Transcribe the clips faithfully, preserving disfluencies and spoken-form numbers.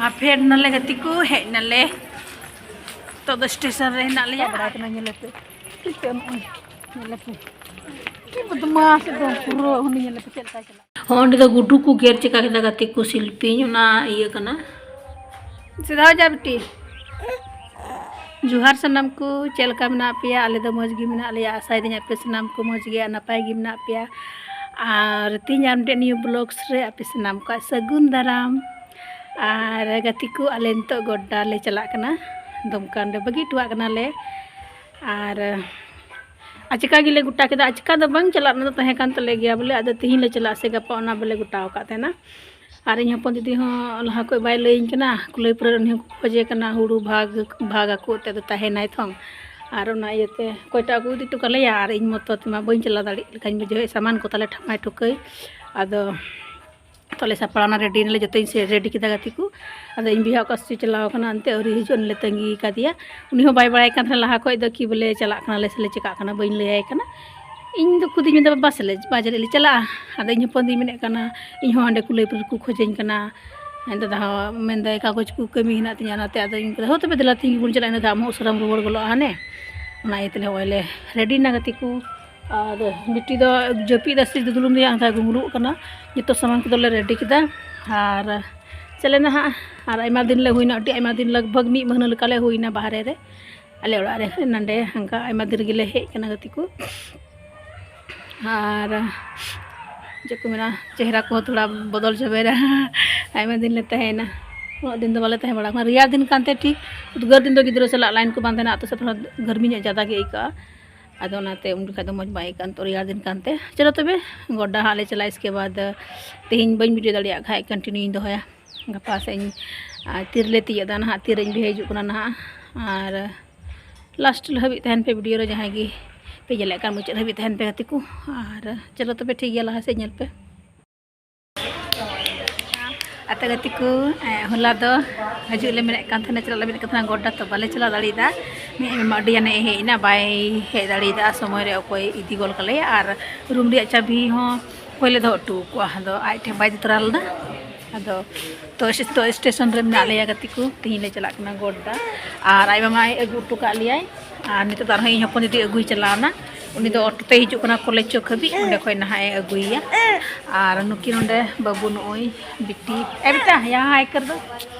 ᱟᱨ ᱯᱷᱮᱰ ᱱᱟᱞᱮ ᱜᱟᱛᱮ ᱠᱚ, ᱦᱮᱡ ᱱᱟᱞᱮ᱾ ᱱᱤᱛᱚᱜ ᱫᱚ ᱥᱴᱮᱥᱚᱱ ᱨᱮ ᱦᱮᱱᱟᱜ ᱞᱮᱭᱟ᱾ ᱵᱟᱲᱟᱭ ᱠᱟᱱᱟ, ᱧᱮᱞ ᱟᱯᱮ᱾ ᱪᱮᱫ ᱠᱚ ᱱᱚᱜᱼᱚᱭ? ᱧᱮᱞ ᱟᱯᱮ᱾ ᱪᱮᱫ ᱵᱚᱫᱢᱟᱥ ᱮᱠᱫᱚᱢ ᱯᱩᱨᱟᱹ᱾ ᱩᱱᱤ ᱧᱮᱞ ᱟᱯᱮ ᱪᱮᱫ ᱞᱮᱠᱟᱭ ᱪᱟᱞᱟᱜ᱾ ᱦᱚᱸ, ᱚᱸᱰᱮ ᱫᱚ ᱜᱩᱰᱩ ᱠᱚ ᱜᱮᱨ ᱪᱤᱠᱟ ᱠᱮᱫᱟ ᱜᱟᱛᱮ ᱠᱚ, ᱥᱤᱞᱯᱤᱧ ᱚᱱᱟ ᱤᱭᱟᱹ ᱠᱟᱱᱟ᱾ ᱥᱤᱫᱷᱟᱣ ᱡᱟ ᱵᱤᱴᱤ᱾ ᱡᱚᱦᱟᱨ ᱥᱟᱱᱟᱢ ᱠᱚ, ᱪᱮᱫ ᱞᱮᱠᱟ ᱢᱮᱱᱟᱜ ᱯᱮᱭᱟ? ᱟᱞᱮ ᱫᱚ ᱢᱚᱡᱽ ᱜᱮ ᱢᱮᱱᱟᱜ ᱞᱮᱭᱟ᱾ ᱟᱥᱟᱭᱮᱫᱟᱹᱧ ᱟᱯᱮ ᱥᱟᱱᱟᱢ ᱠᱚ ᱢᱚᱡᱽ ᱜᱮ ᱟᱨ ᱱᱟᱯᱟᱭ ᱜᱮ ᱢᱮᱱᱟᱜ ᱯᱮᱭᱟ᱾ ᱟᱨ ᱛᱮᱦᱮᱧ ᱟᱨ ᱢᱤᱫᱴᱮᱱ new vlogs ᱨᱮ ᱟᱯᱮ ᱥᱟᱱᱟᱢ ᱠᱚᱣᱟᱜ ᱥᱟᱹᱜᱩᱱ ᱫᱟᱨᱟᱢ᱾ ᱟᱨ ᱜᱟᱛᱮ ᱠᱚ, ᱟᱞᱮ ᱱᱤᱛᱚᱜ ᱜᱚᱰᱰᱟ ᱞᱮ ᱪᱟᱞᱟᱜ ᱠᱟᱱᱟ᱾ ᱫᱚᱢᱠᱟ ᱨᱮ ᱵᱟᱹᱜᱤ ᱦᱚᱴᱚᱣᱟᱜ ᱠᱟᱱᱟᱞᱮ᱾ ᱟᱨ ᱟᱪᱠᱟ ᱜᱮᱞᱮ ᱜᱚᱴᱟ ᱠᱮᱫᱟ᱾ ᱟᱪᱠᱟ ᱫᱚ ᱵᱟᱝ, ᱪᱟᱞᱟᱜ ᱨᱮᱱᱟᱜ ᱫᱚ ᱛᱟᱦᱮᱸ ᱠᱟᱱ ᱛᱟᱞᱮ ᱜᱮᱭᱟ ᱵᱚᱞᱮ, ᱟᱫᱚ ᱛᱮᱦᱮᱧ ᱞᱮ ᱪᱟᱞᱟᱜ ᱥᱮ ᱜᱟᱯᱟ, ᱚᱱᱟ ᱵᱟᱞᱮ ᱜᱚᱴᱟ ᱟᱠᱟᱫ ᱛᱟᱦᱮᱱᱟ᱾ ᱟᱨ ᱤᱧ ᱦᱚᱯᱚᱱ ᱫᱤᱫᱤ ᱦᱚᱸ ᱞᱟᱦᱟ ᱠᱷᱚᱡ ᱵᱟᱭ ᱞᱟᱹᱭᱟᱹᱧ ᱠᱟᱱᱟ, ᱠᱩᱞᱟᱹᱭ ᱯᱩᱨᱟᱹ ᱩᱱᱤ ᱦᱚᱸ ᱠᱷᱚᱡᱮ ᱠᱟᱱᱟ, ᱦᱩᱲᱩ ᱵᱷᱟᱜᱽ, ᱵᱷᱟᱜᱽ ᱟᱠᱚ ᱮᱱᱛᱮᱫ ᱫᱚ ᱛᱟᱦᱮᱱᱟᱭ ᱛᱷᱚᱝ᱾ ᱟᱨ ᱚᱱᱟ ᱤᱭᱟᱹᱛᱮ ᱚᱠᱚᱭᱴᱟᱜ ᱠᱚ ᱤᱫᱤ ᱦᱚᱴᱚ ᱠᱟᱞᱮᱭᱟ, ᱟᱨ ᱤᱧ ᱢᱚᱛᱚ ᱛᱮᱢᱟ ᱵᱟᱹᱧ ᱪᱟᱞᱟᱣ ᱫᱟᱲᱮᱭᱟᱜ ᱞᱮᱠᱟᱧ ᱵᱩᱡᱷᱟᱹᱣᱮᱫ, ᱥᱟᱢᱟᱱ ᱠᱚ ᱛᱟᱞᱮ ᱴᱷᱟᱢᱟᱭ ᱴᱷᱩᱠᱟᱹᱭ᱾ ᱟᱫᱚ ᱛᱚᱞᱮ ᱥᱟᱯᱲᱟᱣᱱᱟ, ready ᱱᱟᱞᱮ, ᱡᱚᱛᱚᱧ ᱥᱮ ready ᱠᱮᱫᱟ ᱜᱟᱛᱮ ᱠᱚ᱾ ᱟᱫᱚ ᱤᱧ ᱵᱚᱭᱦᱟ ᱚᱠᱟ ᱥᱮᱫ ᱪᱟᱞᱟᱣ ᱠᱟᱱᱟ ᱮᱱᱛᱮ, ᱟᱹᱣᱨᱤ ᱦᱤᱡᱩᱜ, ᱚᱱᱮ ᱞᱮ ᱛᱟᱺᱜᱤ ᱠᱟᱫᱮᱭᱟ᱾ ᱩᱱᱤ ᱦᱚᱸ ᱵᱟᱭ ᱵᱟᱲᱟᱭ ᱠᱟᱱ ᱛᱟᱦᱮᱱᱟ ᱞᱟᱦᱟ ᱠᱷᱚᱡ ᱫᱚ ᱠᱤ ᱵᱚᱞᱮ ᱪᱟᱞᱟᱜ ᱠᱟᱱᱟᱞᱮ ᱥᱮᱞᱮ ᱪᱮᱠᱟᱜ ᱠᱟᱱᱟ, ᱵᱟᱹᱧ ᱞᱟᱹᱭᱟᱭ ᱠᱟᱱᱟ᱾ ᱤᱧ ᱫᱚ ᱠᱷᱩᱫᱤᱧ ᱢᱮᱱᱫᱟ, "ᱵᱟᱵᱟ ᱥᱮᱞᱮ ᱵᱟᱡᱟᱨ ᱞᱮ ᱪᱟᱞᱟᱜᱼᱟ?" ᱟᱫᱚ ᱤᱧ ᱦᱚᱯᱚᱱ ᱫᱚᱧ ᱢᱮᱱᱮᱫ ᱠᱟᱱᱟ, "ᱤᱧ ᱦᱚᱸ ᱦᱟᱸᱰᱮ ᱠᱩᱞᱟᱹᱭᱯᱩᱨ ᱠᱚ ᱠᱷᱚᱡᱟᱹᱧ ᱠᱟᱱᱟ, ᱫᱟᱫᱟ ᱦᱚᱸ ᱢᱮᱱᱫᱟᱭ ᱠᱟᱜᱚᱡᱽ ᱠᱚ ᱠᱟᱹᱢᱤ ᱦᱮᱱᱟᱜ ᱛᱤᱧᱟᱹ ᱚᱱᱟᱛᱮ", ᱟᱫᱚ ᱤᱧ ᱢᱮᱱᱫᱟ, "ᱦᱳ ᱛᱚᱵᱮ ᱫᱮᱞᱟ ᱛᱤᱦᱤᱧ ᱜᱮᱵᱚᱱ ᱪᱟᱞᱟᱜᱼᱟ, ᱤᱱᱟᱹ ᱫᱚ ᱟᱢ ᱦᱚᱸ ᱩᱥᱟᱹᱨᱟᱢ ᱨᱩᱣᱟᱹᱲ ᱜᱚᱫᱚᱜᱼᱟ ᱦᱟᱱᱮ, ᱚᱱᱟ ᱤᱭᱟᱹ ᱛᱮᱞᱮ ᱦᱚᱸᱜᱼᱚᱭ ᱞᱮ ready ᱱᱟ ᱜᱟᱛᱮ ᱠᱚ᱾" ᱟᱨ ᱵᱤᱴᱤ ᱫᱚ ᱡᱟᱹᱯᱤᱫ ᱫᱟ ᱥᱮ ᱫᱩᱫᱩᱞᱩᱢ ᱨᱮᱭᱟᱜ ᱟᱝᱠᱟ ᱜᱩᱢᱲᱩᱜ ᱠᱟᱱᱟ᱾ ᱡᱚᱛᱚ ᱥᱟᱢᱟᱱ ᱠᱚᱫᱚᱞᱮ ready ᱠᱮᱫᱟ ᱟᱨ ᱪᱟᱞᱮ ᱱᱟᱦᱟᱜ᱾ ᱟᱨ ᱟᱭᱢᱟ ᱫᱤᱱ ᱞᱮ ᱦᱩᱭᱱᱟ, ᱟᱹᱰᱤ ᱟᱭᱢᱟ ᱫᱤᱱ, ᱞᱟᱜᱽ ᱵᱷᱟᱜᱽ ᱢᱤᱫ ᱢᱟᱹᱦᱱᱟᱹ ᱞᱮᱠᱟᱞᱮ ᱦᱩᱭᱱᱟ ᱵᱟᱦᱨᱮ ᱨᱮ, ᱟᱞᱮ ᱚᱲᱟᱜ ᱨᱮ᱾ ᱱᱚᱸᱰᱮ ᱦᱟᱝᱠᱟ ᱟᱭᱢᱟ ᱫᱤᱱ ᱨᱮᱜᱮ ᱞᱮ ᱦᱮᱡ ᱠᱟᱱᱟ ᱜᱟᱛᱮ ᱠᱚ᱾ ᱟᱨ ᱪᱮᱫ ᱠᱚ ᱢᱮᱱᱟ, ᱪᱮᱦᱨᱟ ᱠᱚᱦᱚᱸ ᱛᱷᱚᱲᱟ ᱵᱚᱫᱚᱞ ᱪᱟᱵᱟᱭᱮᱱᱟ᱾ ᱟᱭᱢᱟ ᱫᱤᱱ ᱞᱮ ᱛᱟᱦᱮᱸᱭᱮᱱᱟ, ᱩᱱᱟᱹᱜ ᱫᱤᱱ ᱫᱚ ᱵᱟᱞᱮ ᱛᱟᱦᱮᱸ ᱵᱟᱲᱟ ᱠᱟᱱᱟ᱾ ᱨᱮᱭᱟᱲ ᱫᱤᱱ ᱠᱟᱱᱛᱮ ᱴᱷᱤᱠ, ᱩᱫᱽᱜᱟᱹᱨ ᱫᱤᱱ ᱫᱚ ᱜᱤᱫᱽᱨᱟᱹ ᱥᱟᱞᱟᱜ line ᱠᱚ ᱵᱟᱝ ᱛᱟᱦᱮᱱᱟ, ᱟᱹᱛᱩ ᱥᱮᱫ ᱛᱷᱚᱲᱟ ᱜᱟᱨᱢᱤ ᱧᱚᱜ ᱡᱟᱫᱟ ᱜᱮ ᱟᱹᱭᱠᱟᱹᱜᱼᱟ᱾ ᱟᱫᱚ ᱚᱱᱟᱛᱮ ᱩᱱ ᱡᱚᱠᱷᱟᱡ ᱫᱚ ᱢᱚᱡᱽ ᱵᱟᱝ ᱟᱹᱭᱠᱟᱹᱜᱼᱟ, ᱱᱤᱛᱚᱜ ᱨᱮᱭᱟᱲ ᱫᱤᱱ ᱠᱟᱱᱛᱮ᱾ ᱪᱚᱞᱚ ᱛᱚᱵᱮ, ᱜᱚᱰᱰᱟ ᱦᱟᱸᱜ ᱞᱮ ᱪᱟᱞᱟᱜᱼᱟ᱾ ᱤᱥᱠᱮ ᱵᱟᱫᱽ ᱛᱮᱦᱮᱧ ᱵᱟᱹᱧ video ᱫᱟᱲᱮᱭᱟᱜ ᱠᱷᱟᱡ continue ᱤᱧ ᱫᱚᱦᱚᱭᱟ᱾ ᱜᱟᱯᱟ ᱥᱮᱫ ᱤᱧ, ᱟᱨ ᱛᱤᱨᱮᱞᱮ ᱛᱤᱭᱳᱜ ᱮᱫᱟ ᱱᱟᱦᱟᱜ, ᱛᱤᱨᱮᱧ ᱵᱷᱮᱡᱟ ᱦᱤᱡᱩᱜ ᱠᱟᱱᱟ ᱱᱟᱦᱟᱜ᱾ ᱟᱨ last ᱦᱟᱹᱵᱤᱡ ᱛᱟᱦᱮᱱ ᱯᱮ video ᱨᱮ, ᱡᱟᱦᱟᱸᱭ ᱜᱮ ᱯᱮ ᱧᱮᱞᱮᱫ ᱠᱟᱱ, ᱢᱩᱪᱟᱹᱫ ᱦᱟᱹᱵᱤᱡ ᱛᱟᱦᱮᱱ ᱯᱮ ᱜᱟᱛᱮ ᱠᱚ᱾ ᱟᱨ ᱪᱚᱞᱚ ᱛᱚᱵᱮ ᱴᱷᱤᱠ ᱜᱮᱭᱟ, ᱞᱟᱦᱟ ᱥᱮᱫ ᱧᱮᱞ ᱯᱮ᱾ ᱟᱛᱮ ᱜᱟᱛᱮ ᱠᱚ, ᱮ, ᱦᱚᱞᱟ ᱫᱚ ᱦᱤᱡᱩᱜ ᱞᱮ ᱢᱮᱱᱮᱫ ᱠᱟᱱ ᱛᱟᱦᱮᱱᱟ, ᱪᱟᱞᱟᱜ ᱞᱮ ᱢᱮᱱᱮᱫ ᱠᱟᱱ ᱛᱟᱦᱮᱱᱟ ᱜᱚᱰᱰᱟ, ᱛᱚ ᱵᱟᱞᱮ ᱪᱟᱞᱟᱣ ᱫᱟᱲᱮᱭᱟᱫᱟ᱾ ᱢᱤᱫ ᱟᱹᱰᱤ ᱜᱟᱱᱮ ᱦᱮᱡ ᱮᱱᱟ, ᱵᱟᱭ ᱦᱮᱡ ᱫᱟᱲᱮᱭᱟᱫᱟ ᱥᱚᱢᱚᱭ ᱨᱮ, ᱚᱠᱚᱭ ᱤᱫᱤ ᱜᱚᱫ ᱠᱟᱞᱮᱭᱟ᱾ ᱟᱨ room ᱨᱮᱭᱟᱜ ᱪᱟᱹᱵᱤ ᱦᱚᱸ ᱚᱠᱚᱭ ᱞᱮ ᱫᱚᱦᱚ ᱦᱚᱴᱚ ᱟᱠᱚᱣᱟ, ᱟᱫᱚ ᱟᱡ ᱴᱷᱮᱱ ᱵᱟᱭ ᱤᱫᱤ ᱛᱚᱨᱟ ᱞᱮᱫᱟ᱾ ᱟᱫᱚ ᱛᱚ, ᱛᱚ ᱥᱴᱮᱥᱚᱱ ᱨᱮ ᱢᱮᱱᱟᱜ ᱞᱮᱭᱟ ᱜᱟᱛᱮ ᱠᱚ, ᱛᱮᱦᱮᱧ ᱞᱮ ᱪᱟᱞᱟᱜ ᱠᱟᱱᱟ ᱜᱳᱰᱰᱟ᱾ ᱟᱨ ᱟᱡ ᱢᱟᱢᱟᱭ ᱟᱹᱜᱩ ᱦᱚᱴᱚ ᱠᱟᱜ ᱞᱮᱭᱟᱭ᱾ ᱟᱨ ᱱᱤᱛᱚᱜ ᱫᱚ ᱟᱨᱦᱚᱸ ᱤᱧ ᱦᱚᱯᱚᱱ ᱫᱤᱫᱤ ᱟᱹᱜᱩᱭ ᱪᱟᱞᱟᱣ ᱮᱱᱟ᱾ ᱩᱱᱤ ᱫᱚ ᱚᱴᱳ ᱛᱮᱭ ᱦᱤᱡᱩᱜ ᱠᱟᱱᱟ ᱠᱚᱞᱮᱡᱽ ᱪᱚᱠ ᱦᱟᱹᱵᱤᱡ, ᱚᱸᱰᱮ ᱠᱷᱚᱱ ᱱᱟᱦᱟᱜ ᱮ ᱟᱹᱜᱩᱭᱮᱭᱟ᱾ ᱟᱨ ᱱᱩᱠᱤᱱ ᱱᱚᱸᱰᱮ ᱵᱟᱹᱵᱩ ᱱᱚᱜᱼᱚᱭ ᱵᱤᱴᱤ, ᱮ ᱵᱮᱴᱟ, ᱭᱟᱦᱟᱸ ᱦᱟᱭ ᱠᱟᱨ ᱫᱚ᱾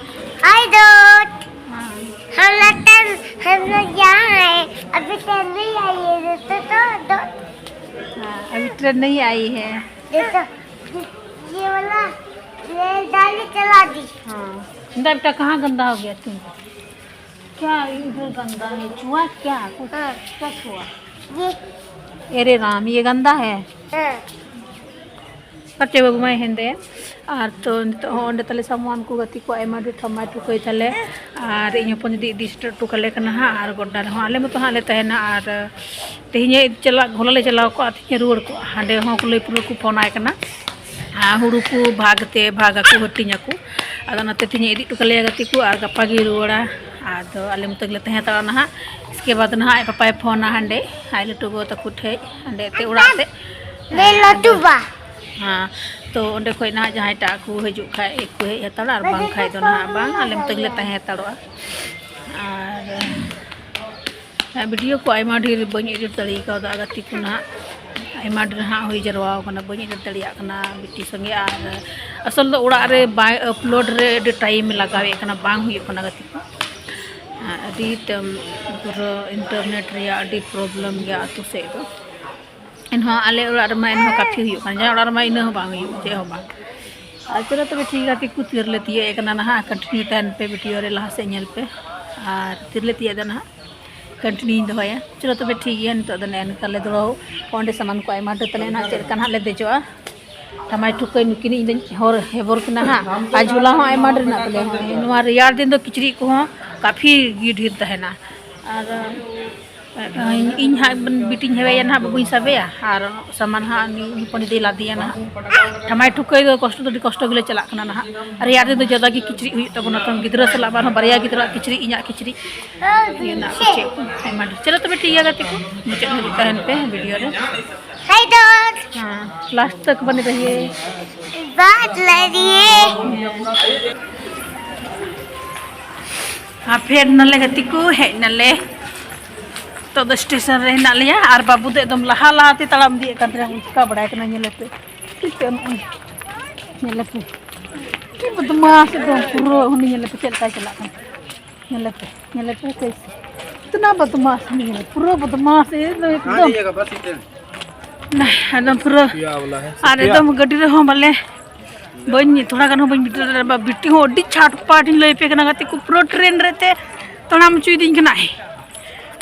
ᱦᱟᱭ ᱫᱳᱥᱛ᱾ ᱦᱮᱸ᱾ ᱦᱟᱢ ᱞᱚᱴᱮ, ᱦᱟᱢ ᱞᱚᱴ ᱡᱟᱦᱟᱸ ᱦᱟᱭ, ᱟᱵᱷᱤ ᱴᱨᱮᱱ ᱱᱟᱦᱤᱸ ᱟᱭᱤ ᱦᱮ, ᱫᱳᱥᱛᱳ, ᱫᱳᱥᱛᱳ, ᱫᱳᱥᱛᱳ᱾ ᱦᱮᱸ, ᱟᱵᱷᱤ ᱴᱨᱮᱱ ᱱᱟᱦᱤᱸ ᱟᱭᱤ ᱦᱮ᱾ ᱫᱳᱥᱛᱳ, ᱭᱮ ᱣᱟᱞᱟ ᱨᱮᱞ ᱜᱟᱹᱰᱤ ᱪᱟᱞᱟ ᱫᱤ᱾ हाँ। बेटा, कहाँ गंदा हो गया तुम? क्या इधर गंदा है? छुआ क्या? कुछ हाँ। क्या छुआ? ये। अरे राम, ये गंदा है। हाँ। ᱯᱟᱪᱮ ᱵᱟᱹᱵᱩ ᱢᱟᱭ ᱦᱮᱸᱫᱮ᱾ ᱟᱨ ᱛᱚ ᱱᱤᱛᱚᱜ ᱦᱚᱸ ᱚᱸᱰᱮ ᱛᱟᱞᱮ ᱥᱟᱢᱟᱱ ᱠᱚ ᱜᱟᱛᱮ ᱠᱚ ᱟᱭᱢᱟ ᱰᱷᱮᱨ ᱴᱷᱟᱢᱟᱭ ᱴᱷᱩᱠᱟᱹᱭ ᱛᱟᱞᱮ᱾ ᱟᱨ ᱤᱧ ᱦᱚᱯᱚᱱ ᱡᱩᱫᱤ ᱤᱫᱤ ᱥᱮᱴᱮᱨ ᱦᱚᱴᱚ ᱠᱟᱞᱮ ᱠᱟᱱᱟ ᱦᱟᱸᱜ, ᱟᱨ ᱜᱚᱰᱰᱟ ᱨᱮᱦᱚᱸ ᱟᱞᱮ ᱢᱚᱛᱚ ᱦᱟᱸᱜ ᱞᱮ ᱛᱟᱦᱮᱱᱟ᱾ ᱟᱨ ᱛᱮᱦᱮᱧᱮ ᱪᱟᱞᱟᱜ, ᱦᱚᱞᱟ ᱞᱮ ᱪᱟᱞᱟᱣ ᱠᱚᱜᱼᱟ, ᱛᱮᱦᱮᱧᱮ ᱨᱩᱣᱟᱹᱲ ᱠᱚᱜᱼᱟ᱾ ᱦᱟᱸᱰᱮ ᱦᱚᱸ ᱠᱩᱞᱟᱹᱭ ᱯᱩᱨᱟᱹ ᱠᱚ ᱯᱷᱳᱱ ᱟᱭ ᱠᱟᱱᱟ᱾ ᱟᱨ ᱦᱩᱲᱩ ᱠᱚ ᱵᱷᱟᱜᱽ ᱛᱮ ᱵᱷᱟᱜᱽ ᱟᱠᱚ, ᱦᱟᱹᱴᱤᱧ ᱟᱠᱚ᱾ ᱟᱫᱚ ᱚᱱᱟᱛᱮ ᱛᱮᱦᱮᱧᱮ ᱤᱫᱤ ᱦᱚᱴᱚ ᱠᱟᱞᱮᱭᱟ ᱜᱟᱛᱮ ᱠᱚ, ᱟᱨ ᱜᱟᱯᱟ ᱜᱮᱭ ᱨᱩᱣᱟᱹᱲᱟ᱾ ᱟᱫᱚ ᱟᱞᱮ ᱢᱚᱛᱚ ᱜᱮᱞᱮ ᱛᱟᱦᱮᱸ ᱦᱟᱛᱟᱲᱚᱜᱼᱟ ᱱᱟᱦᱟᱜ᱾ ᱤᱥᱠᱮ ᱵᱟᱫᱽ ᱱᱟᱦᱟᱜ ᱟᱡ ᱯᱟᱯᱟᱭ ᱯᱷᱳᱱᱟ ᱦᱟᱸᱰᱮ, ᱟᱡ ᱞᱟᱹᱴᱩ ᱜᱚ ᱛᱟᱠᱚ ᱴᱷᱮᱡ, ᱦᱟᱸᱰᱮ ᱮᱱᱛᱮ ᱚᱲᱟᱜ ᱛᱮ᱾ ᱞᱮ ᱞᱟᱹᱴᱩ ᱵᱟ᱾ ᱦᱮᱸ, ᱛᱚ ᱚᱸᱰᱮ ᱠᱷᱚᱡ ᱱᱟᱦᱟᱜ ᱡᱟᱦᱟᱸᱭ ᱴᱟᱜ ᱠᱚ ᱦᱤᱡᱩᱜ ᱠᱷᱟᱡ ᱠᱚ ᱦᱮᱡ ᱦᱟᱛᱟᱲᱟ, ᱟᱨ ᱵᱟᱝᱠᱷᱟᱡ ᱫᱚ ᱱᱟᱦᱟᱜ ᱵᱟᱝ, ᱟᱞᱮ ᱢᱚᱛᱚ ᱜᱮᱞᱮ ᱛᱟᱦᱮᱸ ᱦᱟᱛᱟᱲᱚᱜᱼᱟ᱾ ᱟᱨ ᱵᱷᱤᱰᱤᱭᱳ ᱠᱚ ᱟᱭᱢᱟ ᱰᱷᱮᱨ ᱵᱟᱹᱧ ᱮᱰᱤᱴ ᱫᱟᱲᱮ ᱠᱟᱣᱫᱟ ᱜᱟᱛᱮ ᱠᱚ ᱱᱟᱦᱟᱜ, ᱟᱭᱢᱟ ᱰᱷᱮᱨ ᱦᱟᱸᱜ ᱦᱩᱭ ᱡᱟᱨᱣᱟ ᱠᱟᱱᱟ, ᱵᱟᱹᱧ ᱮᱰᱤᱴ ᱫᱟᱲᱮᱭᱟᱜ ᱠᱟᱱᱟ ᱵᱤᱴᱤ ᱥᱚᱸᱜᱮ᱾ ᱟᱨ ᱟᱥᱚᱞ ᱫᱚ ᱚᱲᱟᱜ ᱨᱮ ᱵᱟᱭ ᱟᱯᱞᱳᱰ ᱨᱮ ᱟᱹᱰᱤ ᱴᱟᱭᱤᱢ ᱞᱟᱜᱟᱣᱮᱫ ᱠᱟᱱᱟ, ᱵᱟᱝ ᱦᱩᱭᱩᱜ ᱠᱟᱱᱟ ᱜᱟᱛᱮ ᱠᱚ᱾ ᱟᱹᱰᱤ ᱛᱮᱢ ᱯᱩᱨᱟᱹ ᱤᱱᱴᱟᱨᱱᱮᱴ ᱨᱮᱭᱟᱜ ᱟᱹᱰᱤ ᱯᱨᱚᱵᱞᱮᱢ ᱜᱮᱭᱟ ᱟᱹᱛᱩ ᱥᱮᱫ ᱫᱚ᱾ ᱮᱱᱦᱚᱸ ᱟᱞᱮ ᱚᱲᱟᱜ ᱨᱮᱢᱟ ᱮᱱᱦᱚᱸ ᱠᱟᱹᱯᱷᱤ ᱦᱩᱭᱩᱜ ᱠᱟᱱᱟ, ᱡᱟᱦᱟᱸ ᱚᱲᱟᱜ ᱨᱮᱢᱟ ᱤᱱᱟᱹ ᱦᱚᱸ ᱵᱟᱝ ᱦᱩᱭᱩᱜ, ᱪᱮᱫ ᱦᱚᱸ ᱵᱟᱝ᱾ ᱟᱨ ᱪᱚᱞᱚ ᱛᱚᱵᱮ ᱴᱷᱤᱠ ᱜᱮᱭᱟ ᱜᱟᱛᱮ ᱠᱚ, ᱛᱤᱨᱮᱞᱮ ᱛᱤᱭᱳᱜ ᱮ ᱠᱟᱱᱟ ᱱᱟᱦᱟᱜ, ᱠᱚᱱᱴᱤᱱᱤᱭᱩ ᱛᱟᱦᱮᱱ ᱯᱮ ᱵᱷᱤᱰᱤᱭᱳ ᱨᱮ, ᱞᱟᱦᱟ ᱥᱮᱫ ᱧᱮᱞ ᱯᱮ᱾ ᱟᱨ ᱛᱤᱨᱮᱞᱮ ᱛᱤᱭᱳᱜ ᱮᱫᱟ ᱱᱟᱦᱟᱜ, ᱠᱚᱱᱴᱤᱱᱤᱭᱩᱧ ᱫᱚᱦᱚᱭᱟ᱾ ᱪᱚᱞᱚ ᱛᱚᱵᱮ ᱴᱷᱤᱠ ᱜᱮᱭᱟ, ᱱᱤᱛᱚᱜ ᱫᱚ ᱱᱮᱜᱼᱮ ᱱᱮᱝᱠᱟ ᱞᱮ ᱫᱩᱲᱩᱵ᱾ ᱚᱸᱰᱮ ᱥᱟᱢᱟᱱ ᱠᱚ ᱟᱭᱢᱟ ᱰᱷᱮᱨ ᱛᱟᱞᱮ ᱱᱟᱦᱟᱜ, ᱪᱮᱫ ᱞᱮᱠᱟ ᱱᱟᱦᱟᱜ ᱞᱮ ᱫᱮᱡᱚᱜᱼᱟ᱾ ᱴᱟᱢᱟᱭ ᱴᱷᱩᱠᱟᱹᱭ ᱱᱩᱠᱤᱱ ᱤᱧ ᱫᱚᱧ ᱦᱚᱨ ᱦᱮᱵᱚᱨ ᱠᱤᱱᱟ ᱦᱟᱸᱜ᱾ ᱟᱨ ᱡᱷᱚᱞᱟ ᱦᱚᱸ ᱟᱭᱢᱟ ᱰᱷᱮᱨ ᱢᱮᱱᱟᱜ ᱛᱟᱞᱮᱭᱟ᱾ ᱱᱚᱣᱟ ᱨᱮᱭᱟᱲ ᱫᱤᱱ ᱫᱚ ᱠᱤᱪᱨᱤᱡ ᱠᱚᱦᱚᱸ ᱠᱟᱯᱷᱤ ᱜᱮ ᱰᱷᱮᱨ ᱛᱟᱦᱮᱱᱟ᱾ ᱟᱨ ᱤᱧ ᱦᱟᱸᱜ ᱵᱤᱴᱤᱧ ᱦᱮᱣᱮᱭᱟ ᱱᱟᱦᱟᱜ, ᱵᱟᱹᱵᱩᱧ ᱥᱟᱵᱮᱭᱟ ᱟᱨ ᱥᱟᱢᱟᱱ ᱦᱟᱸᱜ ᱩᱱᱤ ᱦᱚᱯᱚᱱ ᱫᱤᱫᱤᱭ ᱞᱟᱫᱮᱭᱟ ᱱᱟᱦᱟᱜ᱾ ᱴᱷᱟᱢᱟᱭ ᱴᱷᱩᱠᱟᱹᱭ ᱫᱚ ᱠᱚᱥᱴᱚ ᱫᱚ ᱟᱹᱰᱤ ᱠᱚᱥᱴᱚ ᱜᱮᱞᱮ ᱪᱟᱞᱟᱜ ᱠᱟᱱᱟ ᱱᱟᱦᱟᱜ᱾ ᱨᱮᱭᱟᱲ ᱫᱤᱱ ᱫᱚ ᱡᱟᱫᱟ ᱜᱮ ᱠᱤᱪᱨᱤᱡ ᱦᱩᱭᱩᱜ ᱛᱟᱵᱚᱱᱟ, ᱛᱚ ᱜᱤᱫᱽᱨᱟᱹ ᱥᱟᱞᱟᱜ ᱵᱟᱨᱦᱚᱸ ᱵᱟᱨᱭᱟ ᱜᱤᱫᱽᱨᱟᱹᱣᱟᱜ ᱠᱤᱪᱨᱤᱡ, ᱤᱧᱟᱹᱜ ᱠᱤᱪᱨᱤᱡ, ᱤᱭᱟᱹ ᱱᱟᱜ ᱠᱚ ᱪᱮᱫ ᱠᱚ ᱟᱭᱢᱟ ᱰᱷᱮᱨ᱾ ᱪᱚᱞᱚ ᱛᱚᱵᱮ ᱴᱷᱤᱠ ᱜᱮᱭᱟ ᱜᱟᱛᱮ ᱠᱚ, ᱢᱩᱪᱟᱹᱫ ᱫᱷᱟᱹᱵᱤᱡ ᱛᱟᱦᱮᱱ ᱯᱮ ᱵᱷᱤᱰᱤᱭᱳ ᱨᱮ᱾ ᱦᱮᱸ, ᱞᱟᱥᱴ ᱛᱚᱠ ᱵᱟᱱᱮ ᱨᱮᱦᱤᱭᱮ᱾ ᱵᱟᱫ ᱞᱮ ᱨᱮᱦᱤᱭᱮ᱾ ᱟᱨ ᱯᱷᱮᱰ ᱱᱟᱞᱮ ᱜᱟᱛᱮ ᱠᱚ, ᱦᱮᱡ ᱱᱟᱞᱮ᱾ ᱱᱤᱛᱚᱜ ᱫᱚ ᱥᱴᱮᱥᱚᱱ ᱨᱮ ᱦᱮᱱᱟᱜ ᱞᱮᱭᱟ ᱟᱨ ᱵᱟᱹᱵᱩ ᱫᱚ ᱮᱠᱫᱚᱢ ᱞᱟᱦᱟ ᱞᱟᱦᱟ ᱛᱮ ᱛᱟᱲᱟᱢ ᱤᱫᱤᱭᱮᱫ ᱠᱟᱱ ᱛᱟᱦᱮᱱᱟ᱾ ᱪᱤᱠᱟ ᱵᱟᱲᱟᱭ ᱠᱟᱱᱟ, ᱧᱮᱞᱮ ᱯᱮ᱾ ᱴᱷᱤᱠ ᱜᱮᱭᱟ, ᱱᱚᱜᱼᱚᱭ ᱧᱮᱞᱮ ᱯᱮ᱾ ᱪᱮᱫ ᱵᱚᱫᱢᱟᱥ ᱮᱠᱫᱚᱢ ᱯᱩᱨᱟᱹ ᱩᱱᱤ ᱧᱮᱞᱮ ᱯᱮ ᱪᱮᱫ ᱞᱮᱠᱟᱭ ᱪᱟᱞᱟᱜ ᱠᱟᱱᱟ᱾ ᱧᱮᱞᱮ ᱯᱮ, ᱧᱮᱞᱮ ᱯᱮ ᱠᱟᱹᱭᱥᱮ᱾ ᱤᱛᱱᱟ ᱵᱚᱫᱢᱟᱥ ᱩᱱᱤ ᱧᱮᱞᱮ, ᱯᱩᱨᱟᱹ ᱵᱚᱫᱢᱟᱥ ᱮᱠᱫᱚᱢ, ᱮᱠᱫᱚᱢ᱾ ᱱᱟ, ᱮᱠᱫᱚᱢ ᱯᱩᱨᱟᱹ᱾ ᱟᱨ ᱮᱠᱫᱚᱢ ᱜᱟᱹᱰᱤ ᱨᱮᱦᱚᱸ ᱵᱟᱞᱮ ᱵᱟᱹᱧ, ᱛᱷᱚᱲᱟ ᱜᱟᱱ ᱦᱚᱸ ᱵᱟᱹᱧ ᱵᱤᱴᱟᱹᱣ ᱫᱟᱲᱮᱭᱟᱜᱼᱟ᱾ ᱵᱤᱴᱤ ᱦᱚᱸ ᱟᱹᱰᱤ ᱪᱷᱟᱴᱯᱟᱴ ᱤᱧ ᱞᱟᱹᱭ ᱟᱯᱮ ᱠᱟᱱᱟ ᱜᱟᱛᱮ ᱠᱚ, ᱯᱩᱨᱟᱹ ᱴᱨᱮᱱ ᱨᱮ ᱛᱮ ᱛᱟᱲᱟᱢ ᱦᱚᱪᱚᱭᱤᱫᱤᱧ ᱠᱟᱱᱟᱭ᱾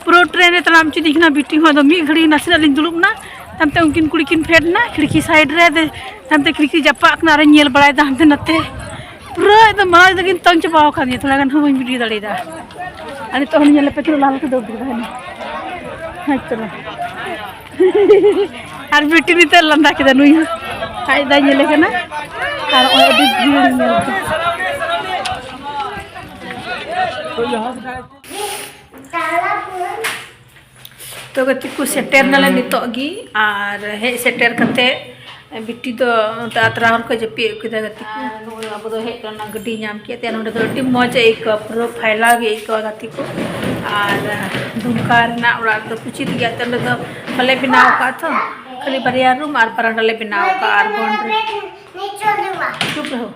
ᱯᱩᱨᱟᱹ ᱴᱨᱮᱱ ᱨᱮ ᱛᱟᱲᱟᱢ ᱦᱚᱪᱚᱭᱤᱫᱤᱧ ᱠᱟᱱᱟ ᱵᱤᱴᱤ ᱦᱚᱸ᱾ ᱟᱫᱚ ᱢᱤᱫ ᱜᱷᱟᱹᱲᱤᱡ ᱱᱟᱥᱮᱱᱟᱜ ᱞᱤᱧ ᱫᱩᱲᱩᱵ ᱮᱱᱟ, ᱛᱟᱭᱚᱢᱛᱮ ᱩᱱᱠᱤᱱ ᱠᱩᱲᱤ ᱠᱤᱱ ᱯᱷᱮᱰ ᱮᱱᱟ ᱠᱷᱤᱲᱠᱤ ᱥᱟᱭᱤᱰ ᱨᱮ, ᱟᱫᱚ ᱛᱟᱭᱚᱢᱛᱮ ᱠᱷᱤᱲᱠᱤ ᱡᱟᱯᱟᱜ ᱠᱟᱱᱟ ᱟᱨᱤᱧ ᱧᱮᱞ ᱵᱟᱲᱟᱭᱮᱫᱟ ᱦᱟᱱᱛᱮ ᱱᱟᱛᱮ᱾ ᱯᱩᱨᱟᱹ ᱮᱠᱫᱚᱢ ᱢᱟᱲᱟᱝ ᱨᱮᱜᱮᱧ ᱛᱚᱝ ᱪᱟᱵᱟᱣ ᱟᱠᱟᱫᱤᱧᱟ, ᱛᱷᱚᱲᱟ ᱜᱟᱱ ᱦᱚᱸ ᱵᱟᱹᱧ ᱵᱤᱰᱤᱭᱳ ᱫᱟᱲᱮᱭᱟᱫᱟ᱾ ᱟᱨ ᱱᱤᱛᱚᱜ ᱦᱚᱸ ᱧᱮᱞ ᱯᱮ ᱛᱤᱱᱟᱹᱜ ᱞᱟᱦᱟ ᱞᱮᱠᱟ ᱫᱟᱹᱲ ᱠᱮᱫᱟ ᱦᱟᱹᱱᱤ᱾ ᱦᱮᱸ, ᱪᱚᱞᱚ᱾ ᱟᱨ ᱵᱤᱴᱤ ᱱᱤᱛᱚᱜ ᱞᱟᱸᱫᱟ ᱠᱮᱫᱟ ᱱᱩᱭ ᱦᱚᱸ᱾ ᱟᱡ ᱫᱟᱭ ᱧᱮᱞᱮ ᱠᱟᱱᱟ᱾ ᱟᱨ ᱱᱚᱜᱼᱚᱭ ᱟᱹᱰᱤ ᱵᱷᱤᱲ ᱧᱮᱞ ᱯᱮ᱾ ᱛᱚ ᱜᱟᱛᱮ ᱠᱚ, ᱥᱮᱴᱮᱨ ᱱᱟᱞᱮ ᱱᱤᱛᱚᱜ ᱜᱮ᱾ ᱟᱨ ᱦᱮᱡ ᱥᱮᱴᱮᱨ ᱠᱟᱛᱮ ᱵᱤᱴᱤ ᱫᱚ ᱚᱱᱛᱮ ᱟᱛᱨᱟ ᱦᱚᱨ ᱠᱷᱚᱡ ᱡᱟᱹᱯᱤᱫ ᱟᱹᱜᱩ ᱠᱮᱫᱟ ᱜᱟᱛᱮ ᱠᱚ᱾ ᱟᱨ ᱱᱚᱜᱼᱚᱭ ᱟᱵᱚ ᱫᱚ ᱦᱮᱡ ᱠᱟᱱᱟ, ᱜᱟᱹᱰᱤ ᱧᱟᱢ ᱠᱮᱫ ᱛᱮ ᱱᱚᱸᱰᱮ ᱫᱚ ᱟᱹᱰᱤ ᱢᱚᱡᱽ ᱮ ᱟᱹᱭᱠᱟᱹᱣᱟ, ᱯᱩᱨᱟᱹ ᱯᱷᱟᱭᱞᱟ ᱜᱮ ᱟᱹᱭᱠᱟᱹᱣᱟ ᱜᱟᱛᱮ ᱠᱚ᱾ ᱟᱨ ᱫᱩᱢᱠᱟ ᱨᱮᱱᱟᱜ ᱚᱲᱟᱜ ᱨᱮᱫᱚ ᱠᱩᱪᱤᱛ ᱜᱮᱭᱟ, ᱛᱚ ᱚᱸᱰᱮ ᱫᱚ ᱵᱟᱞᱮ ᱵᱮᱱᱟᱣ ᱟᱠᱟᱫ, ᱛᱚ ᱠᱷᱟᱹᱞᱤ ᱵᱟᱨᱭᱟ ᱨᱩᱢ ᱟᱨ ᱵᱟᱨᱟᱱᱰᱟ ᱞᱮ ᱵᱮᱱᱟᱣ ᱟᱠᱟᱫ᱾ ᱟᱨ ᱵᱚᱱᱰᱨᱤ, ᱪᱩᱯ ᱨᱮᱦᱚ,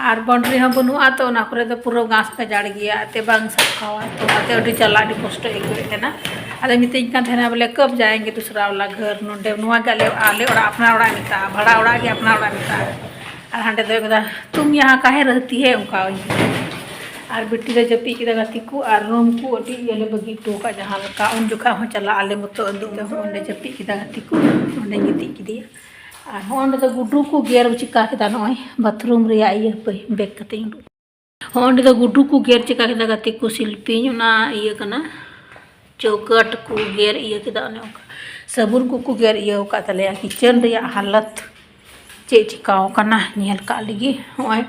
ᱟᱨ ᱵᱚᱱᱰᱨᱤ ᱦᱚᱸ ᱵᱟᱹᱱᱩᱜᱼᱟ, ᱛᱚ ᱚᱱᱟ ᱠᱚᱨᱮ ᱫᱚ ᱯᱩᱨᱟᱹ ᱜᱷᱟᱥ ᱜᱟᱡᱟᱲ ᱜᱮᱭᱟ, ᱮᱱᱛᱮ ᱵᱟᱝ ᱥᱟᱯᱷᱟᱣᱟ, ᱛᱚ ᱚᱱᱟᱛᱮ ᱟᱹᱰᱤ ᱡᱟᱞᱟ, ᱟᱹᱰᱤ ᱠᱚᱥᱴᱚ ᱟᱹᱭᱠᱟᱹᱣᱮᱫ ᱠᱟᱱᱟ᱾ ᱟᱫᱚ ᱢᱤᱛᱟᱹᱧ ᱠᱟᱱ ᱛᱟᱦᱮᱱᱟ ᱵᱚᱞᱮ, "ᱠᱟᱵ ᱡᱟᱭᱮᱸᱜᱮ ᱫᱩᱥᱨᱟ ᱣᱟᱞᱟ ᱜᱷᱟᱨ?" ᱱᱚᱰᱮ ᱱᱚᱣᱟ ᱜᱮ ᱟᱞᱮ, ᱟᱞᱮ ᱚᱲᱟᱜ, ᱟᱯᱱᱟᱨ ᱚᱲᱟᱜ ᱢᱮᱛᱟᱜᱼᱟ, ᱵᱷᱟᱲᱟ ᱚᱲᱟᱜ ᱜᱮ ᱟᱯᱱᱟᱨ ᱚᱲᱟᱜ ᱢᱮᱛᱟᱜᱼᱟ᱾ ᱟᱨ ᱦᱟᱸᱰᱮ ᱫᱚ ᱢᱮᱛᱟᱜᱼᱟ, "ᱛᱩᱢ ᱭᱟᱦᱟᱸ ᱠᱟᱦᱮ ᱨᱟᱦᱛᱤ ᱦᱮ?" ᱚᱱᱠᱟ ᱤᱧ᱾ ᱟᱨ ᱵᱤᱴᱤ ᱫᱚ ᱡᱟᱹᱯᱤᱫ ᱠᱮᱫᱟ ᱜᱟᱛᱮ ᱠᱚ, ᱟᱨ ᱨᱩᱢ ᱠᱚ ᱟᱹᱰᱤ ᱤᱭᱟᱹ ᱞᱮ ᱵᱟᱹᱜᱤ ᱦᱚᱴᱚ ᱠᱟᱜᱼᱟ, ᱡᱟᱦᱟᱸ ᱞᱮᱠᱟ ᱩᱱ ᱡᱚᱠᱷᱟ ᱦᱚᱸ ᱪᱟᱞᱟᱜ ᱟᱞᱮ ᱢᱚᱛᱚ ᱟᱹᱫᱩᱜ ᱛᱮᱦᱚᱸ ᱚᱸᱰᱮ ᱡᱟᱹᱯᱤᱫ ᱠᱮᱫᱟ ᱜᱟᱛᱮ ᱠᱚ, ᱚᱸᱰᱮᱧ ᱜᱤᱛᱤᱡ ᱠᱮᱫᱮᱭᱟ᱾ ᱟᱨ ᱦᱚᱸ ᱚᱸᱰᱮ ᱫᱚ ᱜᱩᱰᱩ ᱠᱚ ᱜᱮᱨ ᱪᱤᱠᱟ ᱠᱮᱫᱟ, ᱱᱚᱜᱼᱚᱭ ᱵᱟᱛᱷᱨᱩᱢ ᱨᱮᱭᱟᱜ ᱤᱭᱟᱹ ᱦᱟᱯᱮ ᱵᱮᱜᱽ ᱠᱟᱛᱮᱧ ᱩᱰᱩᱠ᱾ ᱦᱚᱸ ᱚᱸᱰᱮ ᱫᱚ ᱜᱩᱰᱩ ᱠᱚ ᱜᱮᱨ ᱪᱤᱠᱟ ᱠᱮᱫᱟ ᱜᱟᱛᱮ ᱠᱚ, ᱥᱤᱞᱯᱤᱧ ᱚᱱᱟ ᱤᱭᱟᱹ ᱠᱟᱱᱟ, ᱪᱳᱠᱟᱹᱴ ᱠᱚ ᱜᱮᱨ ᱤᱭᱟᱹ ᱠᱮᱫᱟ, ᱚᱱᱮ ᱚᱱᱠᱟ ᱥᱟᱵᱚᱱ ᱠᱚᱠᱚ ᱜᱮᱨ ᱤᱭᱟᱹ ᱟᱠᱟᱫ ᱛᱟᱞᱮᱭᱟ᱾ ᱠᱤᱪᱮᱱ ᱨᱮᱭᱟᱜ ᱦᱟᱞᱚᱛ ᱪᱮᱫ ᱪᱤᱠᱟᱣ ᱠᱟᱱᱟ ᱧᱮᱞ ᱠᱟᱜ ᱞᱟᱹᱜᱤᱫ᱾ ᱱᱚᱜᱼᱚᱭ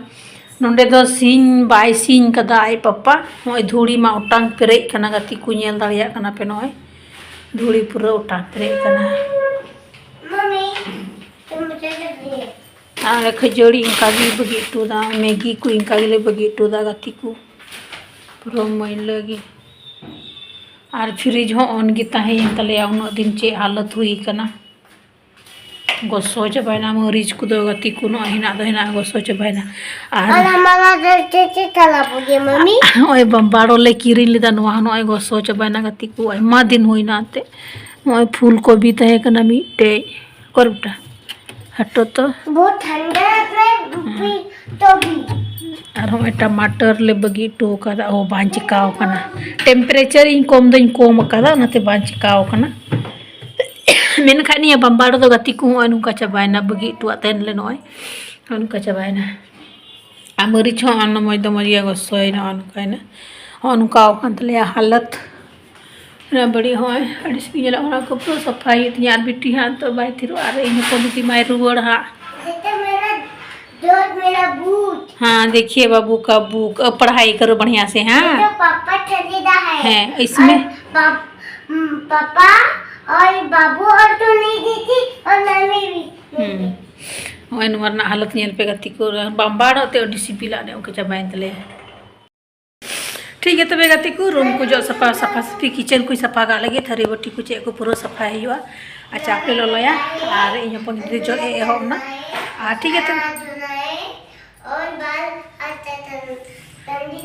ᱱᱚᱸᱰᱮ ᱫᱚ ᱥᱤᱧ ᱵᱟᱭ ᱥᱤᱧ ᱠᱟᱫᱟ ᱟᱡ ᱯᱟᱯᱟ᱾ ᱱᱚᱜᱼᱚᱭ ᱫᱷᱩᱲᱤ ᱢᱟ ᱚᱴᱟᱝ ᱯᱮᱨᱮᱡ ᱠᱟᱱᱟ, ᱜᱟᱛᱮ ᱠᱚ ᱧᱮᱞ ᱫᱟᱲᱮᱭᱟᱜ ᱠᱟᱱᱟ ᱯᱮ, ᱱᱚᱜᱼᱚᱭ ᱫᱷᱩᱲᱤ ᱯᱩᱨᱟᱹ ᱚᱴᱟᱝ ᱯᱮᱨᱮᱡ ᱠᱟᱱᱟ᱾ ᱟᱨ ᱠᱷᱟᱹᱡᱟᱹᱲᱤ ᱤᱱᱠᱟ ᱜᱮ ᱵᱟᱹᱜᱤ ᱦᱚᱴᱚ ᱫᱟ, ᱢᱮᱜᱤ ᱠᱚ ᱤᱱᱠᱟ ᱜᱮᱞᱮ ᱵᱟᱹᱜᱤ ᱦᱚᱴᱚ ᱫᱟ ᱜᱟᱛᱮ ᱠᱚ, ᱯᱩᱨᱟᱹ ᱢᱟᱹᱭᱞᱟᱹ ᱜᱮ᱾ ᱟᱨ ᱯᱷᱨᱤᱡᱽ ᱦᱚᱸ ᱚᱱ ᱜᱮ ᱛᱟᱦᱮᱸᱭᱮᱱ ᱛᱟᱞᱮᱭᱟ, ᱩᱱᱟᱹᱜ ᱫᱤᱱ ᱪᱮᱫ ᱦᱟᱞᱚᱛ ᱦᱩᱭ ᱠᱟᱱᱟ᱾ ᱜᱚᱥᱚ ᱪᱟᱵᱟᱭᱮᱱᱟ ᱢᱟᱹᱨᱤᱪ ᱠᱚᱫᱚ ᱜᱟᱛᱮ ᱠᱚ, ᱱᱚᱜᱼᱚᱭ ᱦᱮᱱᱟᱜ ᱫᱚ ᱦᱮᱱᱟᱜ, ᱜᱚᱥᱚ ᱪᱟᱵᱟᱭᱮᱱᱟ᱾ ᱟᱨ ᱟᱨ ᱟᱢᱟᱜ ᱫᱚ ᱪᱮᱫ ᱪᱮᱫ ᱠᱟᱞᱟ ᱵᱚᱞᱮ ᱢᱟᱢᱤ? ᱱᱚᱜᱼᱚᱭ ᱵᱟᱢᱵᱟᱲᱚ ᱞᱮ ᱠᱤᱨᱤᱧ ᱞᱮᱫᱟ, ᱱᱚᱣᱟ ᱦᱚᱸ ᱱᱚᱜᱼᱚᱭ ᱜᱚᱥᱚ ᱪᱟᱵᱟᱭᱮᱱᱟ ᱜᱟᱛᱮ ᱠᱚ, ᱟᱭᱢᱟ ᱫᱤᱱ ᱦᱩᱭᱱᱟ ᱮᱱᱛᱮᱫ᱾ ᱱᱚᱜᱼᱚᱭ ᱯᱷᱩᱞ ᱠᱚᱵᱤ ᱛᱟᱦᱮᱸ ᱠᱟᱱᱟ ᱢᱤᱫᱴᱮᱡ, ᱚᱠᱟᱨᱮ ᱵᱮᱴᱟ? ᱦᱟᱴᱚ ᱛᱚ᱾ बहुत ठंडा है, तो भी। ᱟᱨ ᱦᱚᱸᱜᱼᱚᱭ ᱴᱟᱢᱟᱴᱟᱨ ᱞᱮ ᱵᱟᱹᱜᱤ ᱦᱚᱴᱚ ᱠᱟᱫᱟ᱾ ᱳ, ᱵᱟᱝ ᱪᱤᱠᱟᱣ ᱠᱟᱱᱟ, ᱴᱮᱢᱯᱟᱨᱮᱪᱟᱨ ᱤᱧ ᱠᱚᱢ ᱫᱚᱧ ᱠᱚᱢ ᱟᱠᱟᱫᱟ, ᱚᱱᱟᱛᱮ ᱵᱟᱝ ᱪᱤᱠᱟᱣ ᱠᱟᱱᱟ᱾ ᱢᱮᱱᱠᱷᱟᱱ ᱱᱤᱭᱟᱹ ᱵᱟᱢᱵᱟᱲ ᱫᱚ ᱜᱟᱛᱮ ᱠᱚ ᱦᱚᱸᱜᱼᱚᱭ ᱱᱚᱝᱠᱟ ᱪᱟᱵᱟᱭᱮᱱᱟ, ᱵᱟᱹᱜᱤ ᱦᱚᱴᱚᱣᱟᱜ ᱛᱟᱦᱮᱱ ᱞᱮ, ᱱᱚᱜᱼᱚᱭ ᱱᱚᱜᱼᱚ ᱱᱚᱝᱠᱟ ᱪᱟᱵᱟᱭᱮᱱᱟ᱾ ᱟᱨ ᱢᱟᱹᱨᱤᱪ ᱦᱚᱸ ᱚᱱᱟ ᱢᱚᱡᱽ ᱫᱚ ᱢᱚᱡᱽ ᱜᱮ ᱜᱚᱥᱚᱭᱮᱱᱟ, ᱱᱚᱜᱼᱚ ᱱᱚᱝᱠᱟᱭᱮᱱᱟ, ᱱᱚᱜᱼᱚ ᱱᱚᱝᱠᱟ ᱟᱠᱟᱱ ᱛᱟᱞᱮᱭᱟ ᱦᱟᱞᱚᱛ᱾ ᱚᱱᱟ ᱵᱟᱹᱲᱤᱡ ᱦᱚᱸᱜᱼᱚᱭ ᱟᱹᱰᱤ ᱥᱤ ᱧᱮᱞᱚᱜ ᱠᱟᱱᱟ, ᱠᱚᱯᱩᱨᱟᱹ ᱥᱟᱯᱷᱟᱭ ᱦᱩᱭᱩᱜ ᱛᱤᱧᱟ᱾ ᱟᱨ ᱵᱤᱴᱤ ᱦᱟᱸᱜ ᱱᱤᱛᱚᱜ ᱵᱟᱭ ᱛᱷᱤᱨᱚᱜᱼᱟ, ᱟᱨ ᱤᱧ ᱦᱚᱯᱚᱱ ᱫᱤᱫᱤ ᱢᱟᱭ ᱨᱩᱣᱟᱹᱲ ᱦᱟᱸᱜ᱾ ये तो मेरा, जो मेरा बूट। हाँ, देखिए बाबू का बुक, अब पढ़ाई करो बढ़िया से, हाँ? ये तो पापा खरीदा है। हैं, इसमें? और पाप-, हम्म, पापा और बाबू और तू नहीं दी थी और मम्मी भी नहीं दी। ᱦᱩᱸ᱾ ᱱᱚᱜᱼᱚᱭ ᱱᱚᱣᱟ ᱨᱮᱱᱟᱜ ᱦᱟᱞᱚᱛ ᱧᱮᱞ ᱯᱮ ᱜᱟᱛᱮ ᱠᱚ, ᱵᱟᱢᱵᱟᱲᱚᱜ ᱛᱮ ᱟᱹᱰᱤ ᱥᱤᱵᱤᱞᱟ, ᱚᱱᱮ ᱚᱱᱠᱟ ᱪᱟᱵᱟᱭᱮᱱ ᱛᱟᱞᱮᱭᱟ᱾ ᱴᱷᱤᱠ ᱜᱮᱭᱟ ᱛᱚᱵᱮ ᱜᱟᱛᱮ ᱠᱚ, ᱨᱩᱢ ᱠᱚ ᱡᱚᱜ ᱥᱟᱯᱷᱟ, ᱥᱟᱯᱷᱟ ᱥᱟᱹᱯᱷᱤ, ᱠᱤᱪᱮᱱ ᱠᱚᱧ ᱥᱟᱯᱷᱟ ᱠᱟᱜ ᱞᱟᱹᱜᱤᱫ, ᱛᱷᱟᱹᱨᱤ ᱵᱟᱹᱴᱤ ᱠᱚ ᱪᱮᱫ ᱠᱚ ᱯᱩᱨᱟᱹ ᱥᱟᱯᱷᱟᱭ ᱦᱩᱭᱩᱜᱼᱟ᱾ ᱟᱨ ᱪᱟ ᱠᱚᱧ ᱞᱚᱞᱚᱭᱟ, ᱟᱨ ᱤᱧ ᱦᱚᱯᱚᱱ ᱜᱤᱫᱽᱨᱟᱹ ᱡᱚᱜ ᱮ ᱮᱦᱚᱵ ᱮᱱᱟ᱾ ᱟᱨ ᱴᱷᱤᱠ ᱜᱮᱭᱟ ᱛᱚᱵᱮ,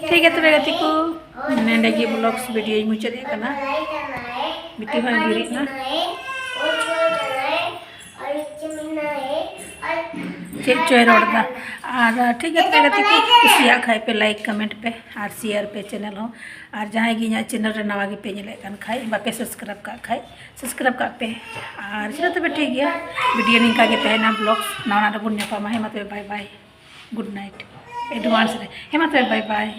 ᱴᱷᱤᱠ ᱜᱮᱭᱟ ᱛᱚᱵᱮ ᱜᱟᱛᱮ ᱠᱚ, ᱱᱚᱸᱰᱮ ᱜᱮ vlogs videoᱧ ᱢᱩᱪᱟᱹᱫ ᱮᱫ ᱠᱟᱱᱟ᱾ ᱵᱤᱴᱤ ᱦᱚᱸᱭ ᱵᱮᱨᱮᱫ ᱮᱱᱟ᱾ ᱪᱮᱫ ᱪᱚᱭ ᱨᱚᱲ ᱮᱫᱟ᱾ ᱟᱨ ᱴᱷᱤᱠ ᱜᱮᱭᱟ ᱛᱚᱵᱮ ᱜᱟᱛᱮ ᱠᱚ, ᱠᱩᱥᱤᱭᱟᱜ ᱠᱷᱟᱡ ᱯᱮ like comment ᱯᱮ ᱟᱨ share ᱯᱮ channel ᱦᱚᱸ᱾ ᱟᱨ ᱡᱟᱦᱟᱸᱭ ᱜᱮ ᱤᱧᱟᱹᱜ channel ᱨᱮ ᱱᱟᱣᱟ ᱜᱮᱯᱮ ᱧᱮᱞᱮᱫ ᱠᱟᱱ ᱠᱷᱟᱡ, ᱵᱟᱯᱮ subscribe ᱠᱟᱜ ᱠᱷᱟᱡ subscribe ᱠᱟᱜ ᱯᱮ᱾ ᱟᱨ ᱪᱮᱫᱟᱜ ᱛᱚᱵᱮ ᱴᱷᱤᱠ ᱜᱮᱭᱟ, video ᱱᱤᱝᱠᱟ ᱜᱮ ᱛᱟᱦᱮᱱᱟ, vlogs ᱱᱟᱣᱟ ᱱᱟᱜ ᱨᱮᱵᱚᱱ ᱧᱟᱯᱟᱢᱟ᱾ ᱦᱮᱸ ᱢᱟ ᱛᱚᱵᱮ bye bye, good night advance ᱨᱮ᱾ ᱦᱮᱸ ᱢᱟ ᱛᱚᱵᱮ bye bye᱾